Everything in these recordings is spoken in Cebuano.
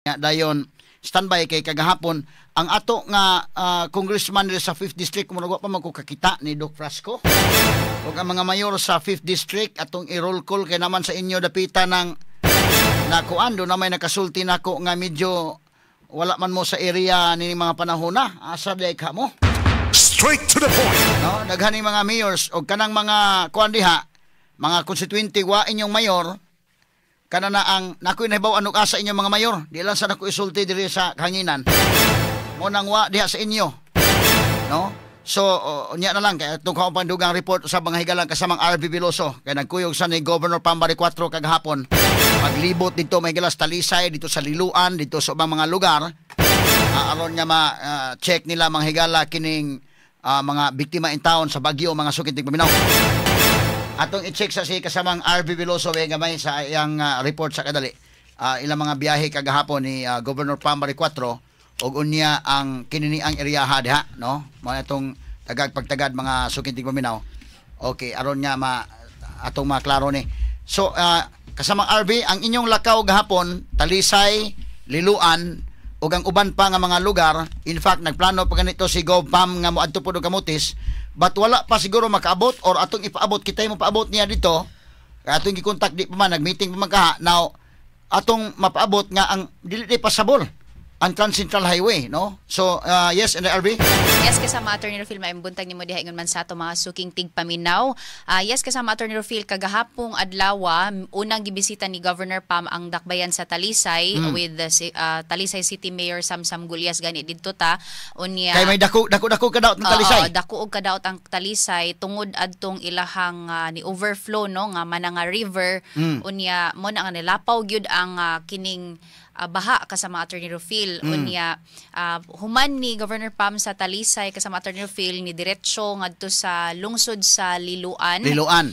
Dayon standby kay kagahapon ang ato nga congressman diri sa 5th District, murag wa pa man ko kakita ni Doc Frasco. Ug ang mga mayor sa 5th District, atong i-roll call kay naman sa inyo dapita ng nakuan do na may nakasulti nako nga medyo wala man mo sa area ni mga panahon na asa di ka mo. Straight to the point. No, daghan ni mga mayors og kanang mga kuan diha, mga constituente, wa inyong mayor kana na ang nakoy nahibaw ano ka sa inyong mga mayor. Di lang sa nako isulti diri sa kanginan. Mo nang wa diha sa inyo. No? So, unya na lang kay atong kaon pandugang report sa mga higalang kasamang RV Veloso kay nagkuyog sa ni Governor Pam Baricuatro kagahapon. Paglibot dito may gilas Talisay, dito sa Liloan, dito sa ubang mga lugar. Aron nga ma check nila, mga higala, kining mga biktima in town sa bagyo, mga suking tigpaminaw. Atong i-check sa si kasamang RV Veloso eh, gamay sa iyang report sa kadali. Ilang mga biyahe kagahapon ni Governor Pam Baricuatro ug unya ang kinini ang eriyaha diha, no? Mao itong tagag pagtagad, mga suking tigpaminaw. Okay, aron nga ma atong maklaro ni. So kasamang RV, ang inyong lakaw gahapon, Talisay, Liloan ug ang uban pa nga mga lugar. In fact, nagplano pa ganito si Gov Pam nga moadto pod og Camotes, but wala pa siguro makaabot or atong ipaabot, kitay mo paabot niya dito. Kaya atong gikontak, di pa man, nag-meeting pa man kaha. Now, atong mapaabot nga ang dili di pasabol ang Trans-Central Highway, no? So, yes, and the RV? Yes, kasama Attorney Rofil, maayong buntag nimo diha, ingon man sa ato mga suking tigpaminaw. Yes, kasama Attorney Rofil, kagahapong adlaw, unang gibisita ni Governor Pam ang dakbayan sa Talisay with the Talisay City Mayor Samsam Gullas, gani didto ta. Unya Kay may dako dako dako kadaot ng Talisay. Oo, dako og kadaot ang Talisay tungod adtong ilahang ni overflow, no, nga Mananga River. Unya mo na nga nilapaw gyud ang kining baha, kasama Attorney Rufil. Unya human ni Governor Pam sa Talisay, kasama Attorney Rufil, ni diretso ngadto sa lungsod sa Liloan. Liloan.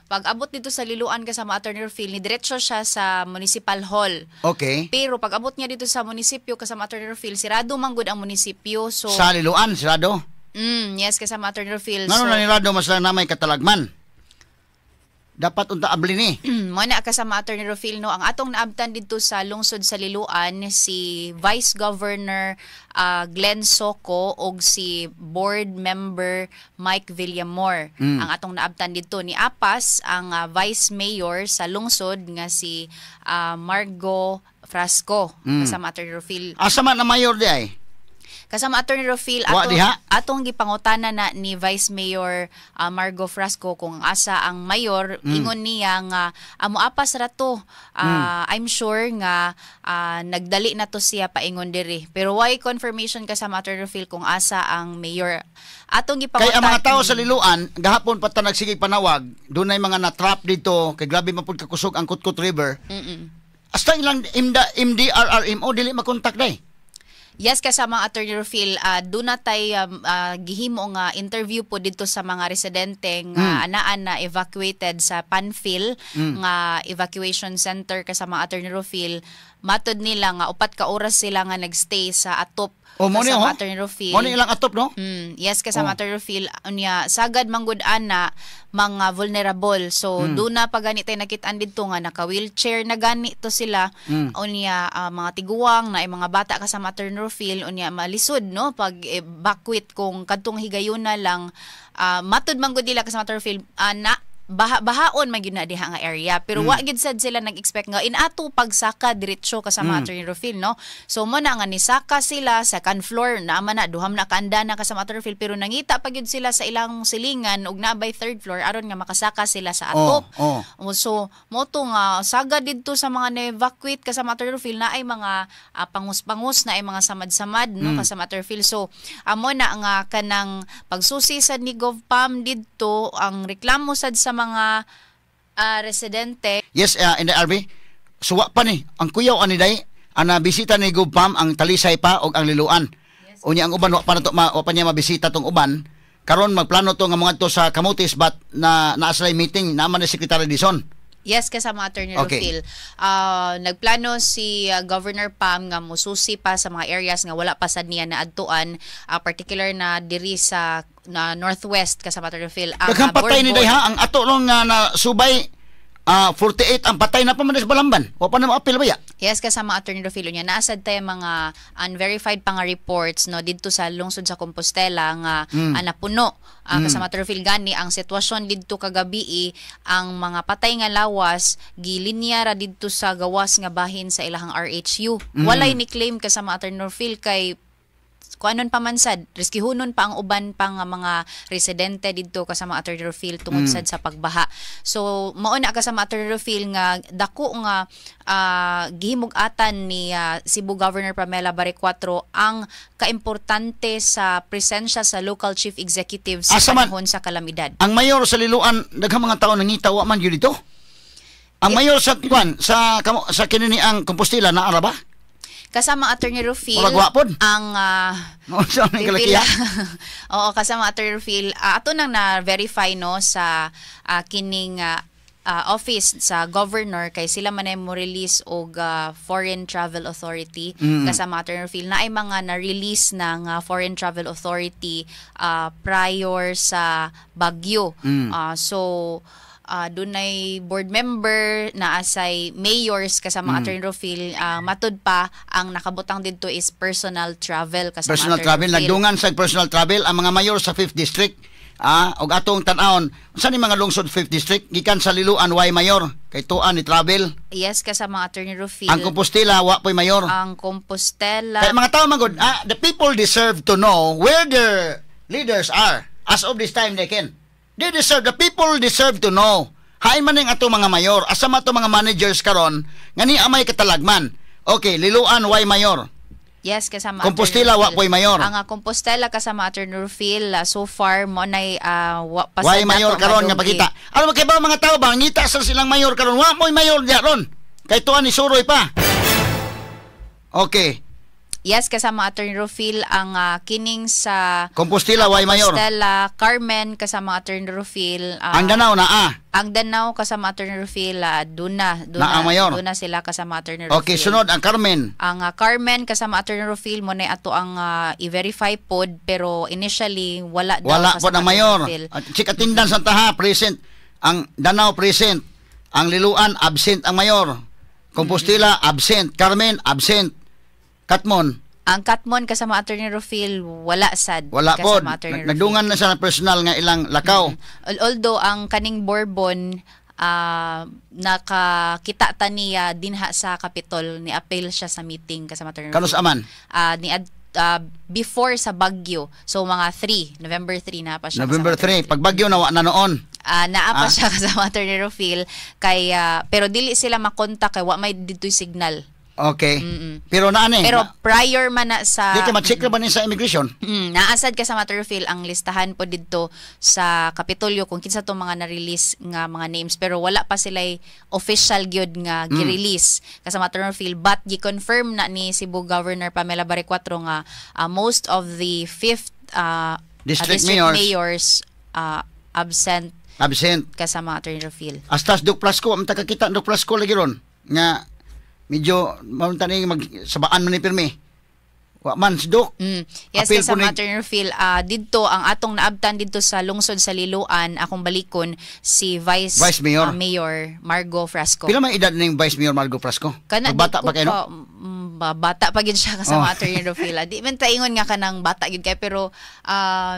Pag abot dito sa Liloan, kasama Attorney Rufil, ni diretso siya sa Municipal Hall. Pero pag abot niya dito sa munisipyo, kasama Attorney Rufil, sirado man gud ang munisipyo. So Sa Liloan, sirado. Yes, kasama Attorney Rufil. Ngano So, na nirado mas lang na may katalagman? Dapat unta abli ni. Mo na, kasama Attorney Rufil, no, ang atong naabtan dito sa lungsod sa Liloan, si Vice Governor Glenn Soco og si board member Mike Villamor. Ang atong naabtan dito ni apas ang Vice Mayor sa lungsod nga si Margo Frasco, kasama Attorney Rufil. Asa man ang mayor di ay? Kasama Attorney Rofil, Wa atong, diha? Atong gipangutana na ni Vice Mayor Margo Frasco kung asa ang mayor, ingon niya nga amo apas ra to. I'm sure nga nagdali na to siya paingon diri. Pero why confirmation, kasama Attorney Rofil, kung asa ang mayor. Atong Kay gipangutana ang mga tao sa Liloan, gahapon pa ta nagsige panawag, dunay mga na-trap dito, kay grabe man pud kakusog ang Kutkut River. Hasta ilang MDA, MDRRMO dili makontak day. Yes, kasama Attorney Rufil, doon na tay gihimo nga interview po dito sa mga residente nga anaan na evacuated sa Panfil nga evacuation center, kasama Attorney Rufil. Matod nila nga 4 ka oras sila nga nagstay sa atop, Oh, mo ni kasama oh. Attorney Rufil. Mo ni ilang atop, no? Yes, kasama Attorney Rufil, unya sagad manggod ana mga vulnerable. So doon na pa gani tay nakitaan didto nga naka wheelchair na gani to sila. Unya mga tiguang na ay mga bata, kasama Attorney Rufil, unya malisod, no, pag evacuate kung kadtong higayuna lang. Matud man gud nila, kasama Attorney Rufil, na bahaon man gyud na diha nga area, pero wa gid sad sila nag-expect nga inato pagsaka diretso, kasama Attorney Rufil, no? So mo na nga nisaka sila second floor na man na duham na kanda na, kasama Attorney Rufil, pero nangita pa gyud sila sa ilang silingan ug naa bay third floor aron nga makasaka sila sa atop. Oh, so mo to nga saga didto sa mga na-evacuate, kasama Attorney Rufil, na ay mga pangus-pangus na ay mga samad-samad, no, kasama Attorney Rufil. So amo na nga kanang pagsusi sad ni GovPam didto, ang reklamo sad sa mga residente. Yes, in the RV. Suwa pa ni. Ang kuyaw ani day, ang nabisita ni Gubpam ang Talisay pa og ang Liloan. Unya ang uban wa pa na to, wa pa niya mabisita tong uban. Karon magplano to nga mga to sa Camotes, but na naa sila meeting naman ni Secretary Dizon. Yes, kasama Attorney Rufil. Nagplano si Governor Pam nga mususi pa sa mga areas nga wala pa sad niya naadtuan, particular na diri sa na Northwest, kasama Attorney Rufil. Ang Daghang patay ni Borbon. day ha, ang ato long nga na subay 48 ang patay na pa man sa Balamban. Wa pa na maapil ba ya? Yes, kasama, Attorney Rufilo, niya naasad tayo mga unverified pa nga reports, no, didto sa lungsod sa Compostela nga napuno. Kasama, Attorney Rufil, gani ang sitwasyon didto kagabi, ang mga patay nga lawas gilinya ra didto sa gawas nga bahin sa ilahang RHU. Walay ni claim, kasama Attorney Rufil, kay kuanon pa man sad, riskihunon pa ang uban pa nga mga residente didto, kasama Attorney Rufil, tungod sad sa pagbaha. So mao na, kasama Attorney Rufil, nga dako nga gihimug-atan ni Cebu Governor Pamela Baricuatro ang kaimportante sa presensya sa local chief executive sa Asa man- panahon sa kalamidad. Ang mayor sa Liloan, daghang mga tao nangita, wa man gyud dito. Ang mayor sa kwan sa kini ang Compostela na ara ba? Kasama Attorney Rufil, Murag wa pod. ang No, sa ning Pipila. kalakiya. Oo, kasama Attorney Rufil, ato nang na-verify, no, sa kining office sa governor kay sila man ay mo release og foreign travel authority. Kasama Attorney Rufil, na ay mga na-release na nga foreign travel authority prior sa bagyo. So dunay board member na asay mayors, kasama Attorney Rufil. Matud pa ang nakabutang didto is personal travel, kasama Personal Attorney travel, Rufil. Nagdungan sa personal travel ang mga mayor sa 5th District. Og atong tan-awon, unsa ni mga lungsod 5th District? Gikan sa Liloan, way mayor? Kay tuan ni travel. Yes, kasama Attorney Rufil. Ang Compostela, wa po'y mayor. Ang Compostela. Kaya mga tao magod, the people deserve to know where their leaders are. As of this time, they can. The people deserve to know. Hain man ning ato mga mayor, asa man ato mga managers karon nga ni amay katalagman. Okay, Liloan, way mayor? Yes, kasama Compostela, Attorney wa Rufil. po'y mayor. Ang Compostela, kasama Attorney Rufil, so far mo nay wa pa Way sa mayor dato karon nga madunggi. pakita. Ano ba kay ba mga tao ba ngita sa silang mayor karon? Wa mo'y mayor diya ron. Kay tuan ni suroy pa. Okay. Yes, kasama Attorney Rufil, ang kining sa Compostela, way mayor? Compostela, Carmen, kasama Attorney Rufil. Ang Danao naa. Ang Danao, kasama Attorney Rufil, duna, duna, Naa mayor. duna sila, kasama Attorney Rufil. Okay, sunod ang Carmen. Ang Carmen, kasama Attorney Rufil, mo na ato ang i-verify pod, pero initially wala daw, Wala po kasama ng Attorney mayor. Rufil. At si Katindan Santaha, present. Ang Danao, present. Ang Liloan, absent ang mayor. Compostela, absent. Carmen, absent. Katmon, Ang Katmon, kasama Attorney Rufil, wala sad. Wala po. Kasama Attorney Rufil. Nagdungan na siya ng personal nga ilang lakaw. Although ang kaning Bourbon, nakakita ta niya dinha sa Capitol, ni appeal siya sa meeting, kasama Attorney Kanus Rufil. aman? Ni before sa Bagyo. So mga 3, November 3 na pa siya, November kasama 3. Pag Bagyo na, wa na noon. Naa pa siya, kasama Attorney Rufil, kay pero dili sila makontak kay wa may didto'y signal. Okay. Pero naan eh. Pero prior man na sa Di ka ma-check na ba ni sa immigration? Naasad ka sa Attorney Rufil ang listahan po didto sa Kapitolyo kung kinsa to mga na-release nga mga names, pero wala pa sila official gyud nga gi-release, kasama Attorney Rufil, but gi-confirm na ni Cebu Governor Pamela Baricuatro nga most of the fifth district district mayors. Mayors absent, Absent. kasama Attorney Rufil. Astas Duk Plasco, am takakita Duk Plasco lagi ron. Nga medyo maunta ni mag sabaan man ni pirmi. Wa man si Duk. Yes, Appeal po kasama ni Attorney Rufil, didto ang atong naabtan didto sa lungsod sa Liloan, akong balikon si Vice, Vice Mayor. Mayor Margo Frasco. Pila man edad ning Vice Mayor Margo Frasco? Kana Bata di ko pa kayo, no? Bata pa gid siya, kasama Attorney Rufil. Di man taingon nga kanang bata gid kay, pero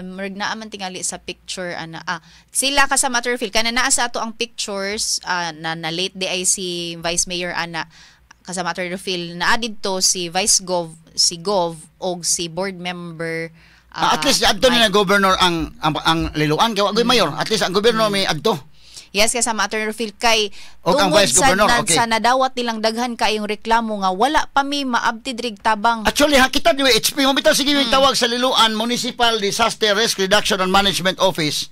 murag naa man tingali sa picture ana. Sila, kasama Attorney Rufil, kana naa sa ato ang pictures na na late di ay si Vice Mayor ana, kasama Attorney Rufil, naa didto si Vice Gov, si Gov og si board member. At least adto ni na governor ang Liloan kay wa goy mayor. At least ang gobyerno may adto. Yes, kasama Attorney Rufil, kay Og ang tungod Vice sa, Governor, na, okay. sa nadawat nilang daghan kayong reklamo nga wala pa mi maabti drig tabang. Actually, ha, kita di HP mo bitaw sige yung tawag sa Liloan Municipal Disaster Risk Reduction and Management Office.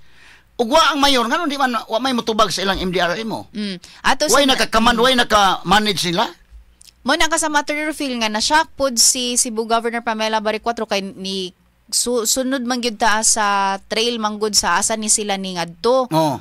Ug wa ang mayor, ngano di man wa may motubag sa ilang MDRM mo? Ato Way naka-command, way naka-manage nila? Mo na, kasama Attorney Rufil, nga na-shock pod si Cebu Governor Pamela Baricuatro kay ni sunod man gyud ta sa trail manggod sa asa ni sila ni ngadto. Oh.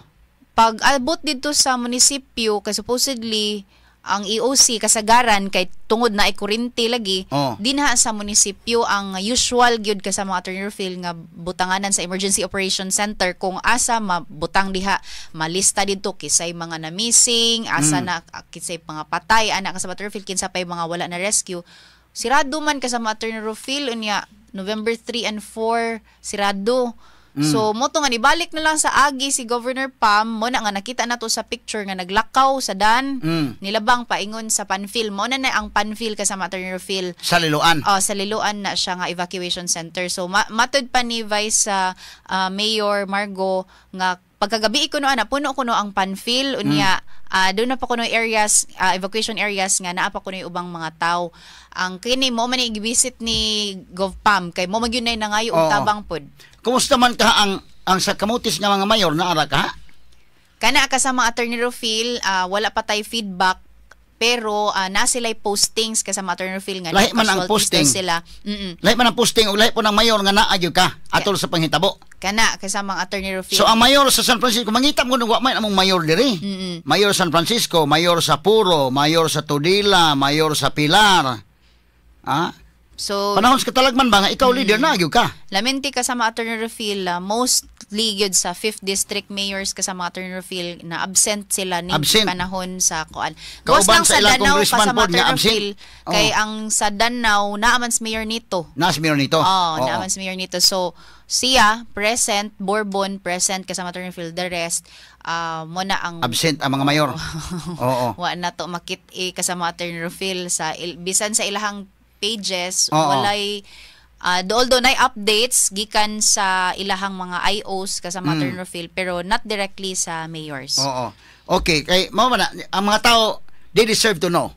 Pag abot dito sa munisipyo kay supposedly Ang EOC kasagaran kay tungod na ay kuryente lagi dinha sa munisipyo ang usual gyud ka sa mga, Attorney Rufil, nga butanganan sa Emergency Operation Center kung asa mabutang diha, malista didto kisay mga na missing, asa na kisay mga patay ana ka sa Attorney Rufil, kinsa pay mga wala na rescue. Sirado man ka sa mga, Attorney Rufil, unya November 3 and 4 sirado. So mo to nga nibalik na lang sa agi si Governor Pam mo na nga nakita na to sa picture nga naglakaw sa dan nilabang paingon sa Panfil. Mo na na ang Panfil kasama, Attorney Rufil. Sa Liloan. Oh, sa Liloan na siya nga evacuation center. So matud pa ni Vice Mayor Margo nga pagkagabi kuno ana puno kuno ang Panfil, unya doon na pa kuno areas, evacuation areas nga naa pa kuno yung ubang mga tao. Ang kini mo man ni givisit ni Gov Pam kay mo man gyud nay nangayo og tabang pod. Kumusta man ka ang sa Camotes nga mga mayor, naara ka? Kana kasama, Attorney Rufil, wala pa tay feedback pero na sila'y postings kasama, Attorney Rufil, nga Lahi man ang casualties posting. daw sila. Lahi man ang posting ug lahi po ng mayor nga naa gyud ka atol sa panghitabo. Kana kasama ang Attorney Rufil. So ang mayor sa San Francisco, mangita mo wa man among mayor diri. Mayor San Francisco, mayor sa Puro, mayor sa Tudela, mayor sa Pilar. Ah? So Panahon sa katalagman ba nga ikaw leader na gyud ka? Lamenti kasama, Attorney Rufil, mostly gyud sa 5th District mayors kasama, Attorney Rufil, na absent sila ning Absent. panahon sa kuan. Gawas Kauban lang sa sa ilang Danau congressman kasama, pod nga Attorney absent. Rufil, kay ang sa Danau naaman si Mayor nito. Nas mayor nito. Oh, naaman si Mayor nito. So siya present, Bourbon present kasama, Attorney Rufil, the rest mo na ang Absent ang mga mayor. Wa na to makit kasama, Attorney Rufil, sa bisan sa ilahang pages walay although nay updates gikan sa ilahang mga IOs kasama, Attorney Rufil, pero not directly sa mayors. Oo. Okay, kay mao man na, ang mga tao, they deserve to know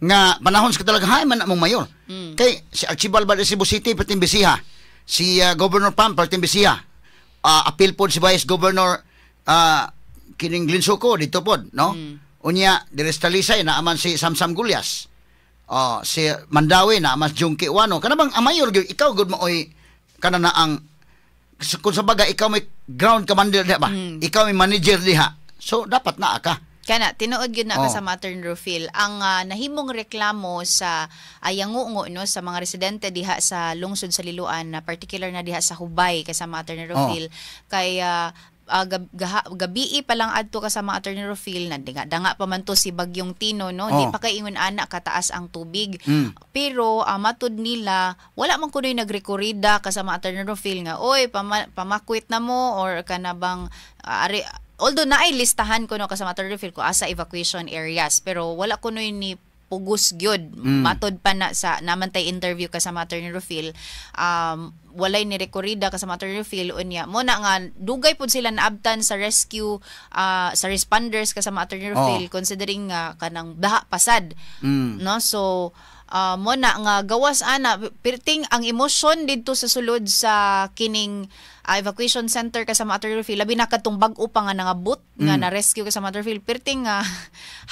nga panahon sa talaga hay man among mayor. Kay si Archibald ba Cebu City perting bisiha. Si Governor Pam perting bisiha. Appeal pod si Vice Governor kining Glenn Suco dito pod, no? Unya diri sa Talisay naaman si Samsam Gullas. Oh, si Mandaue naaman si Jonkie Ouano. Kana bang ang mayor gyud ikaw gud maoy kana na ang kung sa baga ikaw may ground commander diha ba? Ikaw may manager diha. So dapat naa ka. Kana tinuod gyud na kasama, Attorney Rufil, ang nahimong reklamo sa Ayangungo, no, sa mga residente diha sa lungsod sa Liloan, na particular na diha sa Hubay kasama, Attorney Rufil, kay gabii pa lang adto kasama, Attorney Rufil, na danga, danga pa man to si Bagyong Tino, no, di pa kay ingon ana kataas ang tubig, pero matud nila wala man kunoy nagrekorida kasama, Attorney Rufil, nga oy pamakwit na mo or kana bang ari, although naay listahan kuno kasama, Attorney Rufil, ko asa evacuation areas, pero wala kunoy ni pugos gyud. Matod pa na sa namantay interview kasama, Attorney Rufil, walay ni rekorida kasama, Attorney Rufil. Unya mo na nga dugay pud sila naabtan sa rescue, sa responders kasama, Attorney Rufil, considering nga kanang baha pasad, no? So mo na nga gawas ana perting ang emosyon didto sa sulod sa kining evacuation center kasama, Attorney Rufil, labi na kadtong bag-o pa nga nangabot nga na rescue kasama, Attorney Rufil, perting nga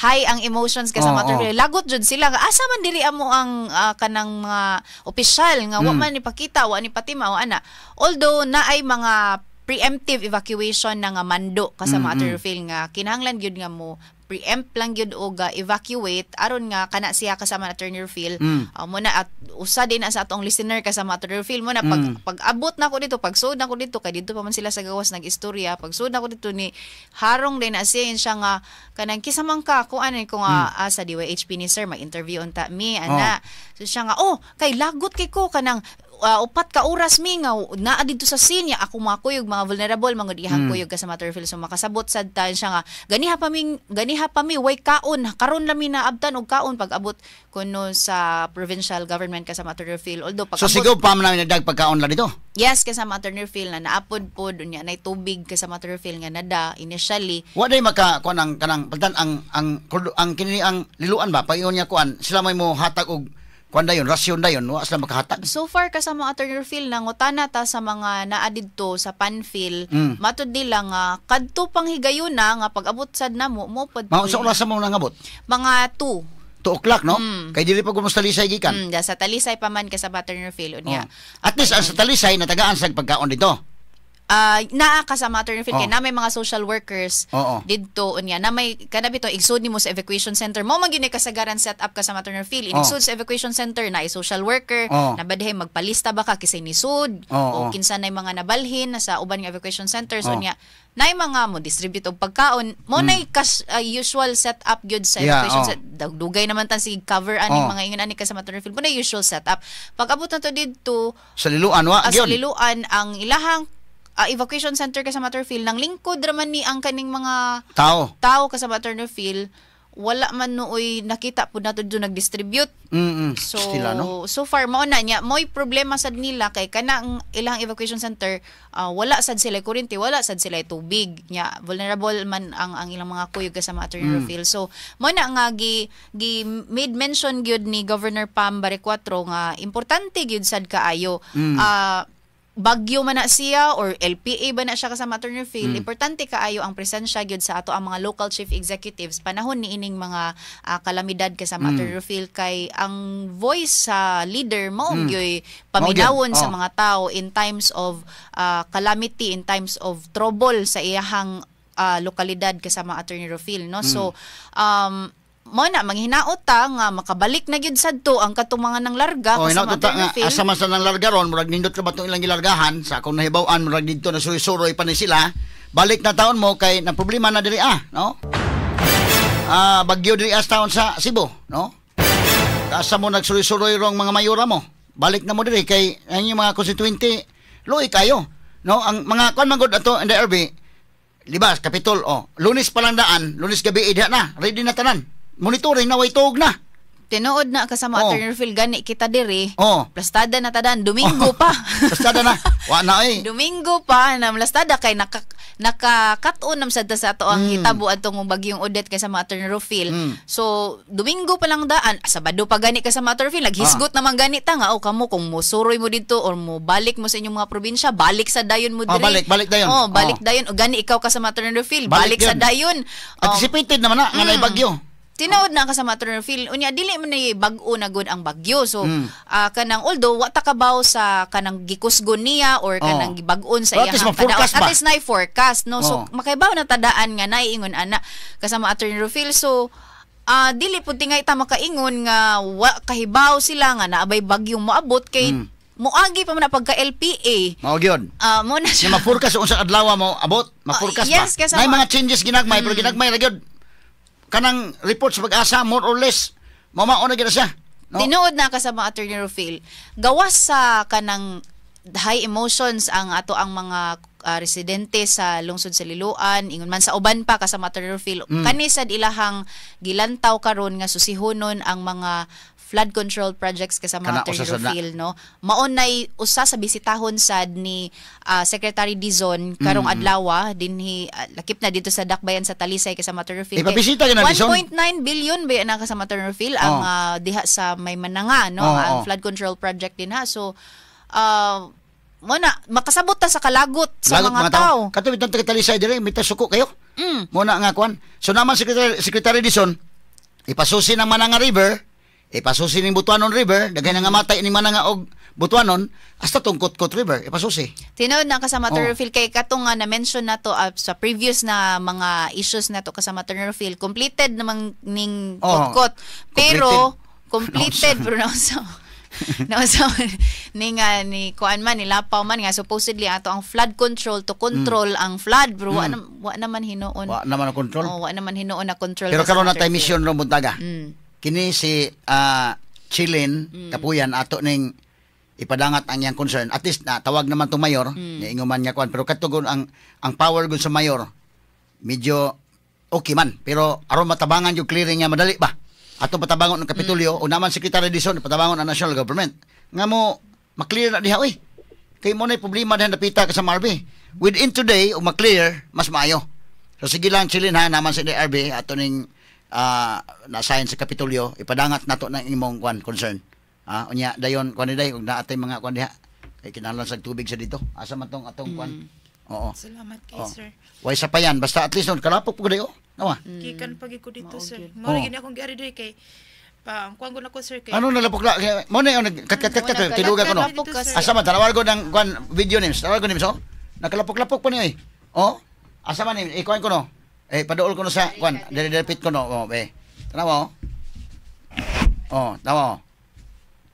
high ang emotions kasama, Attorney Rufil. Lagot jud sila nga asa man diri amo ang kanang mga opisyal nga wa man ni pakita, wa ni patima o ana, although naay mga preemptive evacuation na nga mando kasama, Attorney Rufil, nga kinahanglan gyud nga mo preempt lang gyud og evacuate aron nga kana siya kasama, Attorney Rufil. Mo na at usa din na sa atong listener kasama, Attorney Rufil, mo na pag pag abot na ko dito, pag sud na ko dito, kay dito pa man sila sa gawas nag-istorya, pag sud na ko dito ni harong din na siya siya nga kanang kinsa man ka ko ano ko nga sa DYHP ni sir, mag-interview unta mi ana. So siya nga, oh, kay lagot kay ko kanang 4 ka oras mi nga naa didto sa scene niya ako mga kuyog, mga vulnerable mga dihang kuyog kasama, Attorney Rufil. So makasabot sad ta siya nga ganiha pa mi way kaon, karon lang mi naabtan og kaon pag abot kuno sa provincial government kasama, Attorney Rufil, although pag So siguro pa man namin nagdag pagkaon la dito. Yes, kasama, Attorney Rufil, na naapod pod unya nay tubig kasama, Attorney Rufil, nga nada initially. Wa day maka kuan ang kanang pagtan ang kini ang Liloan ba payon niya kuan sila may mo hatag og kuan dayon, rasyon dayon, wa sila makahatag. So far kasama, Attorney Rufil, nangutana ta sa mga naa didto sa Panfil, matud nila nga kadto pang higayuna nga pag-abot sad namo mo pod. Mga unsa oras sa mo nangabot? Mga 2. 2 o'clock, no? Kay dili pa gumos Talisay gikan. Da sa Talisay pa man kasama, Attorney Rufil, unya. Oh. At least ang sa Talisay natagaan sa pagkaon dito. Naa ka sa Attorney Rufil kay na may mga social workers didto, unya na may kana bitaw igsud nimo sa evacuation center mo man gyud ni kasagaran set up ka sa Attorney Rufil. Inigsud sa evacuation center na social worker na badhay magpalista ba ka kisay nisud o kinsa nay mga nabalhin na sa uban nga evacuation centers. Unya nay mga mo distribute og pagkaon mo nay usual set up gyud sa evacuation center. Dugay naman tan sige cover aning mga ingon ani ka sa Attorney Rufil mo na usual setup. Pag abot na to didto sa Liloan, wa sa gyud. Liloan, ang ilahang evacuation center ka sa Matterfield nang lingkod raman ni ang kaning mga tao. Tao ka sa Matterfield, wala man nooy nakita pud nato doon nag-distribute. So Sila, no? so far mao na niya mo'y problema sad nila kay kanang ilang evacuation center, wala sad sila kuryente, wala sad sila tubig nya vulnerable man ang ilang mga kuyog ka sa mga Attorney Rufil. So mo na nga gi made mention gyud ni Governor Pam Baricuatro nga importante gyud sad kaayo, bagyo man na siya or LPA ba na siya kasama Attorney Rufil, importante kaayo ang presensya gyud sa ato ang mga local chief executives panahon ni ining mga kalamidad kasama Attorney Rufil kay ang voice sa leader mao gyud paminawon Mao gyud. sa mga tao in times of calamity, in times of trouble sa iyahang lokalidad kasama Attorney Rufil, no? So mo na manghinaot ta nga makabalik na gyud sadto ang katong mga nang larga Oh, kasama hinaot ta Attorney nga Rufil. asa man sa nang larga ron, murag nindot ra ba tong ilang gilargahan sa akong nahibaw-an, murag didto na suroy-suroy pa ni sila. Balik na taon mo kay na problema na diri ah, no? Bagyo diri as taon sa Cebu, no? Asa mo nagsuroy-suroy rong mga mayora mo. Balik na mo diri kay ang inyong mga constituente luoy kayo, no? Ang mga kuan man gud ato in the RB, Libas, Kapitol, oh. Lunes pa lang daan, Lunes gabi diha na, ready na tanan. Monitoring na way tuog na. Tinuod na kasama Attorney Rufil, gani kita diri. Plastada na tadan Domingo pa. Basta na. Wa na eh. Domingo pa na lastada kay naka-cut-on nam sad ta sa ato ang hitabo adtong bagyong Odette kay sa mga Attorney Rufil. So Domingo pa lang daan, Sabado pa gani ka sa mga Attorney Rufil, naghisgot naman gani ta nga oh kamo kung mosuroy mo didto or mo balik mo sa inyong mga probinsya, balik sa dayon mo Oh, diri. balik, balik dayon. Oh, balik dayon. O gani ikaw ka sa mga Attorney Rufil, Balik balik sa yun. dayon. Oh, Anticipated naman na nga naay bagyo. Tinuod na kasama Attorney Phil, unya dili man na bag-o na gud ang bagyo. So kanang although wa ta kabaw sa kanang gikusgon niya or kanang gibag-on sa Pero at least iyahang ma-forecast kadaot. ba? At least na forecast, no? So makaibaw na tadaan nga naiingon ana kasama Attorney Rufil. So dili pud tingay ta makaingon nga wa kahibaw sila nga naabay bagyong moabot kay moagi pa man na pagka LPA. Mao gyud. Mo na Siya siya. ma-forecast unsa adlaw mo abot, ma-forecast Yes, pa. kasama- Nay mga changes ginagmay pero ginagmay ra gyud. Kanang report sa Pag-asa more or less mao na gyud na siya. No? Tinuod na kasama Attorney Rufil. Gawas sa kanang high emotions ang ato ang mga residente sa lungsod sa Liloan, ingon man sa uban pa kasama Attorney Rufil. Kani sad ilahang gilantaw karon nga susihonon ang mga flood control projects kasama Kana Attorney usa sad na. Rufil, no? Mao nay usa sa bisitahon sad ni Secretary Dizon karong adlaw dinhi lakip na dito sa Dakbayan sa Talisay kasama Attorney Rufil. Eh, pabisita gyud na Dizon? 1.9 billion ba na kasama Attorney Rufil ang diha sa may Mananga, no, ang flood control project din ha. So mo na makasabot ta sa kalagot sa Lagot mga tao. Kato bitong taga Talisay dire, mita suko kayo. Mo na nga kuan. So naman Secretary Dizon, ipasusi ng Mananga River, ipasusi ning Butuanon River, daghan nga matay ning Mananga og Butuanon, hasta tong Kotkot River, ipasusi. Tinuod na kasama oh. Phil kay katong nga na-mention na to sa previous na mga issues na to kasama Attorney Phil, completed namang ning Kotkot. Pero completed pero nausa nausa ni nga ni kuan man ni lapaw man nga supposedly ato ang flood control to control ang flood pero wa naman hinuon. Wa naman ang control. Oh, wa naman hinuon na control Pero kasama karon na tay Attorney Phil. mission ron buntaga. Kini si Chilin Kapuyan ato ning ipadangat ang iyang concern. At least na tawag naman tong mayor, niingon man nga kuan pero kadto ang power gun sa mayor medyo okay man pero aron matabangan yung clearing nga madali ba. Ato patabangon ng Kapitolyo o naman Secretary Dizon patabangon ang national government. Nga mo maklear na diha oy. Kay mo na problema diha napita ka sa Marby. Within today o maklear mas maayo. So sige lang Chilin ha naman sa DRB ato ning na-sign sa Kapitolyo ipadangat nato ng imong kwan concern. Unya dayon kwan ni day ug naatay mga kwan diha kay kinahanglan sa tubig sa dito. Asa man tong atong kwan? Oo. Salamat kay sir. Way sa pa yan basta at least nun kalapok po dayo. Nawa. Gikan pagi ko dito, sir. Mo lagi ni akong giari diri kay pa ang kuan ko nako, sir, kay Ano nalapok la? Mo na yung nag kat kat kat kat tiluga ko no. Nalapok ka, sir. Asa man tanawar ko ng kwan video names. Tanawar ko names oh. Nakalapok-lapok pa niya eh. Oh, asa man ni? Ikuan ko no. Eh, paduol ko no sa kuan, diri diri ko no. Oh, eh. Tanawa oh. Oh, tanawa oh.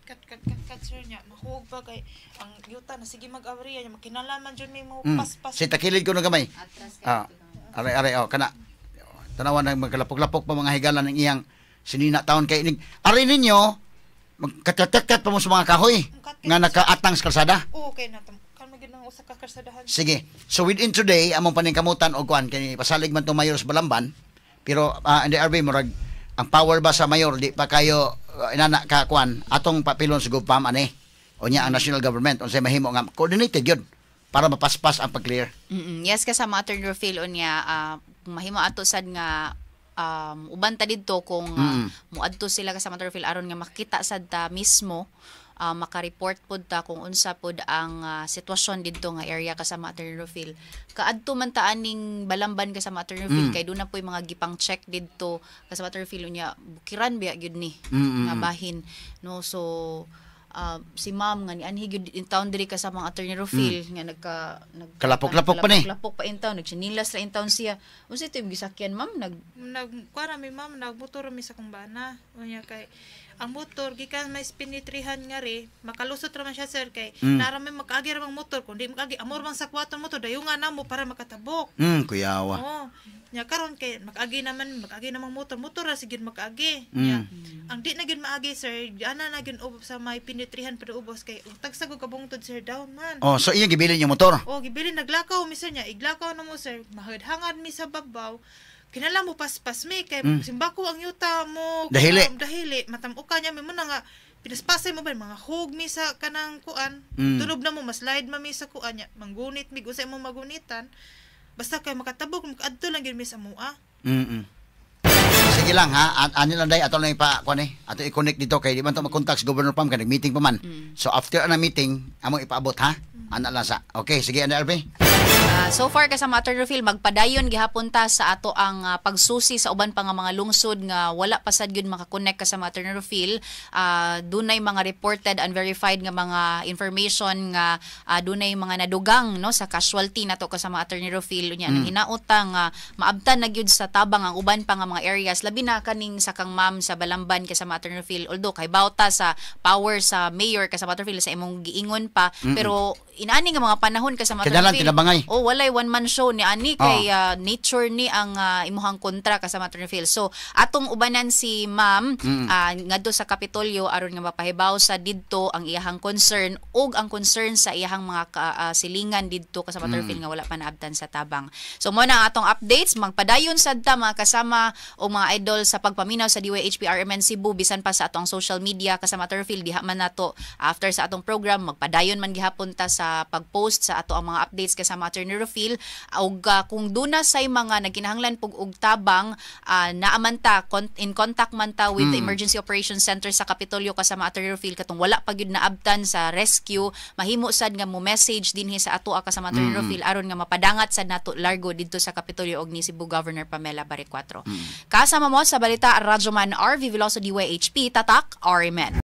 Kat kat kat kat sir nya mahuog pa kay ang yuta na sige mag-awriya nya makinalaman jud may mo paspas. Si takilid ko no gamay. Ah, aray aray oh kana. Tanawa na magkalapok-lapok pa mga higala ng iyang sinina taon kay inig. Aray ninyo magkatkatat pa mo sa mga kahoy nga nakaatang sa kalsada. Oo, kay na kan magid nang usa ka kalsadahan. Sige. So within today among paningkamutan og kuan kay pasalig man tong mayor sa Balamban, pero NDRB murag ang power ba sa mayor di pa kayo inana ka kuan atong papilon sa GovPam ani o nya ang national government unsay mahimo nga coordinated yun para mapaspas ang pag-clear. Yes, kasama Attorney Rufil, unya mahimo ato sad nga uban ta didto kung muadto sila kasama Attorney Rufil aron nga makita sad ta mismo, maka-report pod ta kung unsa pod ang sitwasyon didto nga area, kasama Attorney Rufil. Kaadto man ta aning Balamban, kasama Attorney Rufil, kay duna po'y mga gipang check didto, kasama Attorney Rufil, unya bukiran biya gyud ni nga bahin, no? So si ma'am nga nianhi gyud in town diri, kasama ang Attorney Rufil, nga nagka nag Kalapok-lapok pa ni. Kalapok pa in town, nagtsinilas ra in town siya. Unsa ito yung gisakyan, ma'am? Nag Nag kuan mi ma'am, nagmotor mi sa kong bana. Unya kay ang motor gikan may pinitrihan nga ri, makalusot ra man siya sir kay nara may makaagi ra mang motor, kun di makaagi amor man sa kwaton motor dayungan namo para makatabok. Kuyawa. Oo. Nya karon kay makaagi naman, makaagi namang motor, motor ra sige makaagi. Nya ang di na gyud maagi sir, ana na gyud sa may pinitrihan pero ubos kay ang tagsa ko kabungtod sir down man. Oh, so iyang gibilin yung motor. Oh, gibilin, naglakaw mi sir nya, iglakaw na mo sir, mahadhangad mi sa babaw. Kinala mo paspas mi kay simbako ang yuta mo. Dahili. Dahili, matam-uka niya mi mo na nga pinaspasay mo ba mga hug mi sa kanang kuan. Tulob na mo maslide ma mi sa kuan nya, manggunit mi usay mo magunitan. Basta kay makatabok, makaadto lang gyud mi sa mua. Sige lang ha, ani lang day ato lang ipa kuan eh. Ato i-connect dito kay di man to makontak si Governor Pam kay nag-meeting pa man. So after ana meeting, among ipaabot ha. Ana lang sa. Okay, sige NRB. So far, kasama Attorney Rufil, magpadayon gihapon ta sa ato ang pagsusi sa uban pa nga mga lungsod nga wala pa sad gyud makakonect, kasama Attorney Rufil. Dunay mga reported and verified nga mga information nga dunay mga nadugang, no, sa casualty nato, kasama Attorney Rufil. Unya mm. hinaot nga maabtan na gyud sa tabang ang uban pa nga mga areas, labi na kaning sa kang ma'am sa Balamban, kasama Attorney Rufil. Although kay bawta sa power sa mayor, kasama Attorney Rufil, sa imong giingon pa, pero inaani nga mga panahon, kasama Attorney Kadalan Rufil, tinabangay. oh, walay one man show ni ani kay nature ni ang imuhang kontra, kasama Attorney Phil. So atong ubanan si ma'am ngadto sa Kapitolyo aron nga mapahibaw sa didto ang iyahang concern ug ang concern sa iyahang mga silingan didto, kasama Attorney Phil, nga wala pa naabtan sa tabang. So mo na ang atong updates, magpadayon sad ta, mga kasama o mga idol, sa pagpaminaw sa DYHP RMN Cebu bisan pa sa atong social media, kasama Attorney Phil. Diha man nato after sa atong program, magpadayon man gihapon ta sa pag-post sa ato ang mga updates, kasama Attorney Rufil. Ug kung duna say mga nagkinahanglan pug og tabang, naaman ta in contact man ta with the Emergency Operations Center sa Kapitolyo, kasama Attorney Rufil. Katong wala pa gyud naabtan sa rescue, mahimo sad nga mo message dinhi sa ato, kasama Attorney Rufil, aron nga mapadangat sad nato largo didto sa Kapitolyo og ni Cebu Governor Pamela Baricuatro. Kasama mo sa balita, Radyoman RV Veloso, DYHP Tatak RMN.